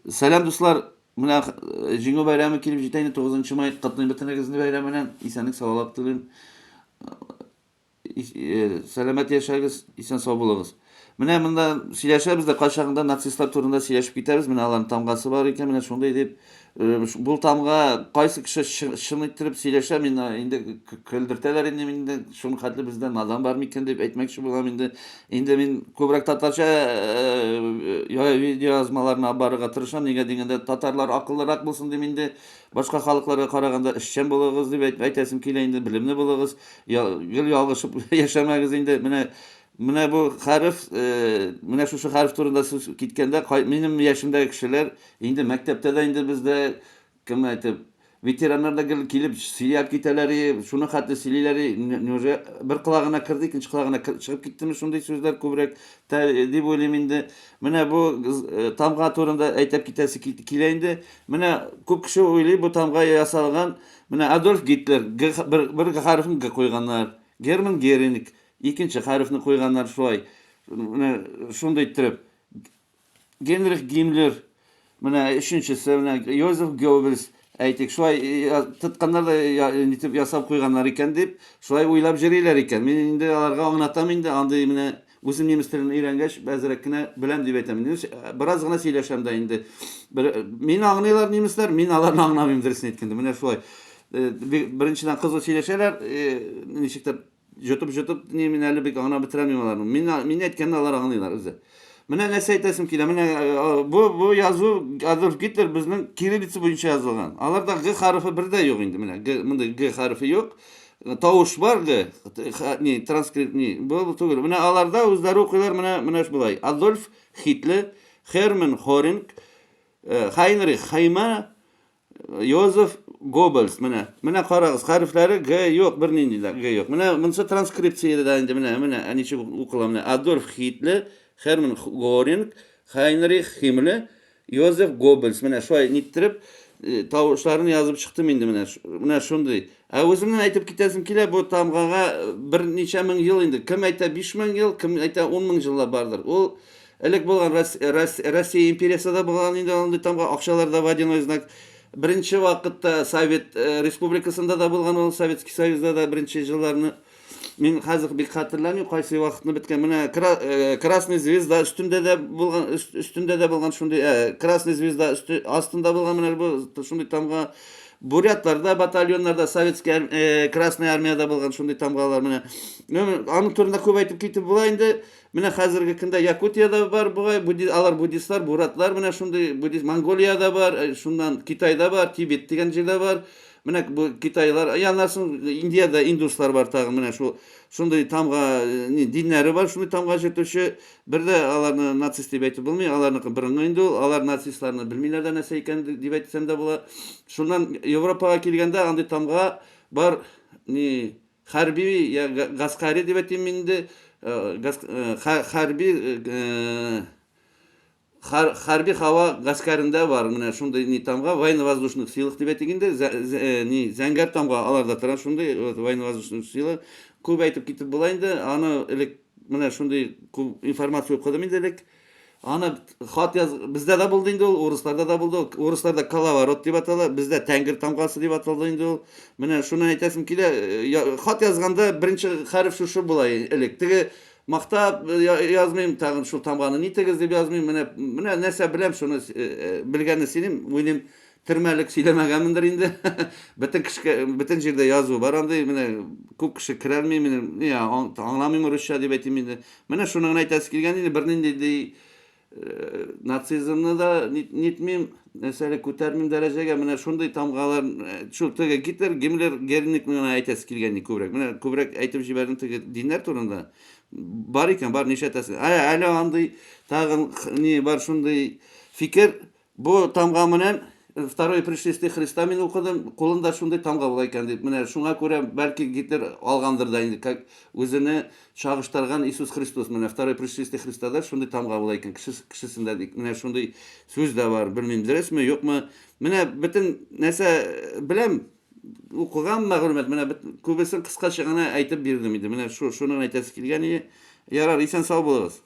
Сәлам, дуслар! Менә Җиңү бәйрәме килеп җитә инде, 9 май. Котлыйм бөтенегезне бәйрәм белән. Исәнлек, саулык телим. Сәламәт яшәгез, исән сау булыгыз. Менә монда сөйләшәбез дә, кайчагында нацистлар турында сөйләшеп китәбез. Менә аларның тамгасы бар икән, менә шундый дип. Бу тамга кайсы кеше чын иттереп сөйләшә, мин инде көлдертәләр инде мине, шуның хәтле бездә надан бар микән дип әйтмәкче булам инде. Инде мин күбрәк татарча видеоязмаларны алып барырга тырышам. Нигә дигәндә, татарлар акыллырак булсын дим инде. Башка халыкларга караганда эшчән булыгыз дип әйтәсем килә инде, белемле булыгыз. Гел ялгышып яшәмәгез инде. Менә Менә бу хәреф, менә шушы хәреф турында сүз киткәндә, минем яшемдәге кешеләр инде мәктәптә дә инде бездә, кем әйтеп, ветераннар да гел килеп сөйләп китәләр, шуны хәтле сөйлиләр, неужели бер колагына керде, икенче колагына чыгып киттеме шундый сүзләр күбрәк дип уйлыйм инде. Менә бу тамга турында әйтеп китәсе килә инде. Менә күп кеше уйлый, бу тамга ясалган, менә Адольф Гитлер, бер хәрефен Г куйганнар, Герман Геринг, Икенче хәрефне куйганнар шулай. Менә шундый иттереп. Генрих Гиммлер, менә өченчесе, менә Йозеф Гёббельс, әйтик, шулай тотканнар да нитеп ясап куйганнар икән дип, шулай уйлап йөриләр икән. Мин инде аларга аңлатам инде, андый менә үзем немец телен өйрәнгәч, әзрәк кенә беләм дип әйтәм. Бераз гына сөйләшәм дә инде. Мине аңлыйлар немецлар, мин аларны аңламыйм, дөресен әйткәндә. Менә шулай. Беренчедән кызу сөйләшәләр, ничектер Җотып-җотып, ни, мин әле бик аңлап бетерәмим аларны. Мин, мин әйткәнне алар аңлыйлар үзе. Менә нәрсә әйтәсем килә. Менә бу язу Адольф Гитлер безнең кириллица буенча язылган. Аларда Г хәрефе бер дә юк инде менә. Г, мондый Г хәрефе юк. Тавыш бар Г, ни, транскрипт, ни, бу түгел. Менә аларда үзләре укыйлар менә менә шулай. Адольф Хитлер, Херман Хоринг, Хайнрих Хайма, Йозеф Гоббельс, менә. Менә карагыз, хәрефләре Г юк, бернинди дә Г юк. Менә монысы транскрипция дә инде, менә, менә, ә ничек укыла, менә. Адольф Хитлер, Херман Горинг, Хайнрих Химмлер, Йозеф Гоббельс. Менә шулай ниттереп, тавышларын язып чыктым инде, менә, менә шундый. Ә үземнән әйтеп китәсем килә, бу тамгага берничә мең ел инде. Кем әйтә 5000 ел, кем әйтә 10 мең еллар бардыр. Ул Элек булган Россия империясендә булган инде андый тамга, акчаларда водяной знак. Беренче вакытта Совет республикасында да булган ул, Советский Союзда да беренче елларны. Мин хәзер бик хәтерләмим, кайсы вакытны беткән. Менә Красный звезда өстендә дә булган, өстендә дә булган шундый, Красный звезда өсте, астында булган менә бу шундый тамга. Бурятларда, батальоннарда, Советский Красная армияда булган шундый тамгалар менә. Аның турында күп әйтеп китеп була инде. Менә хәзерге көндә Якутиядә бар бугай, будди, алар буддистлар, буратлар менә шундый буддист, Монголиядә бар, шуннан Китайда бар, Тибет дигән җирдә бар. Менә бу китайлар, аннан соң Индиядә индуслар бар тагын менә шул шундый тамга ни, диннәре бар, шундый тамга йөртүче. Бер дә аларны нацист дип әйтеп булмый, аларныкы борынгы инде ул, алар нацистларны белмиләр дә нәрсә икән дип әйтсәм дә була. Шуннан Европага килгәндә андый тамга бар, ни, Хәрби я гаскәри дип әйтим инде, хәрби хәрби һава гаскәрендә бар менә шундый ни тамга, военно-воздушных силах дип әйтик инде, ни зәңгәр тамга аларда тора шундый военно-воздушных сила. Күп әйтеп китеп була инде, аны элек менә шундый күп информация укыдым инде элек. Аны хат яз, бездә дә булды инде ул, урысларда да булды. Урысларда коловорот дип атала, бездә тәңгер тамгасы дип аталды инде ул. Менә шуны әйтәсем килә, хат язганда беренче хәреф шушы була элек. Теге мактап язмыйм, тагын шул тамганы нитегез дип язмыйм. Менә менә нәрсә беләм, шуны белгәнне сөйлим, уйлыйм, төрмәлек сөйләмәгәнмендер инде. Бөтен кешегә, бөтен җирдә язу бар андый, менә күп кеше керәлми, менә не, аңламыйм русча дип әйтим инде. Менә шуны гына әйтәсе килгән инде, бернинди ди нацизмны да нитмим, нәрсәле күтәрмим дәрәҗәгә. Менә шундый тамгалар, шул теге Гитлер, Гиммлер, Герингны гына әйтәсе килгән инде күбрәк. Менә күбрәк әйтеп җибәрдем теге диннәр турында. Бар икән, бар, нишләтәсең. Әле андый тагын ни бар шундый фикер. Бу тамга менән Второе пришествие Христа мин укыдым, кулында шундый тамга була икән дип. Менә шуңа күрә бәлки Гитлер алгандыр да инде, как үзене чагыштырган Иисус Христос. Менә Второе пришествие Христада шундый тамга була икән кешесендә дип. Менә шундый сүз дә бар. Белмим, дөресме, юкмы. Менә бөтен нәрсә беләм, укыган мәгълүмат, менә күбесен кыскача гына әйтеп бирдем инде. Менә шуны әйтәсе килгән иде. Ярар, исән сау булыгыз.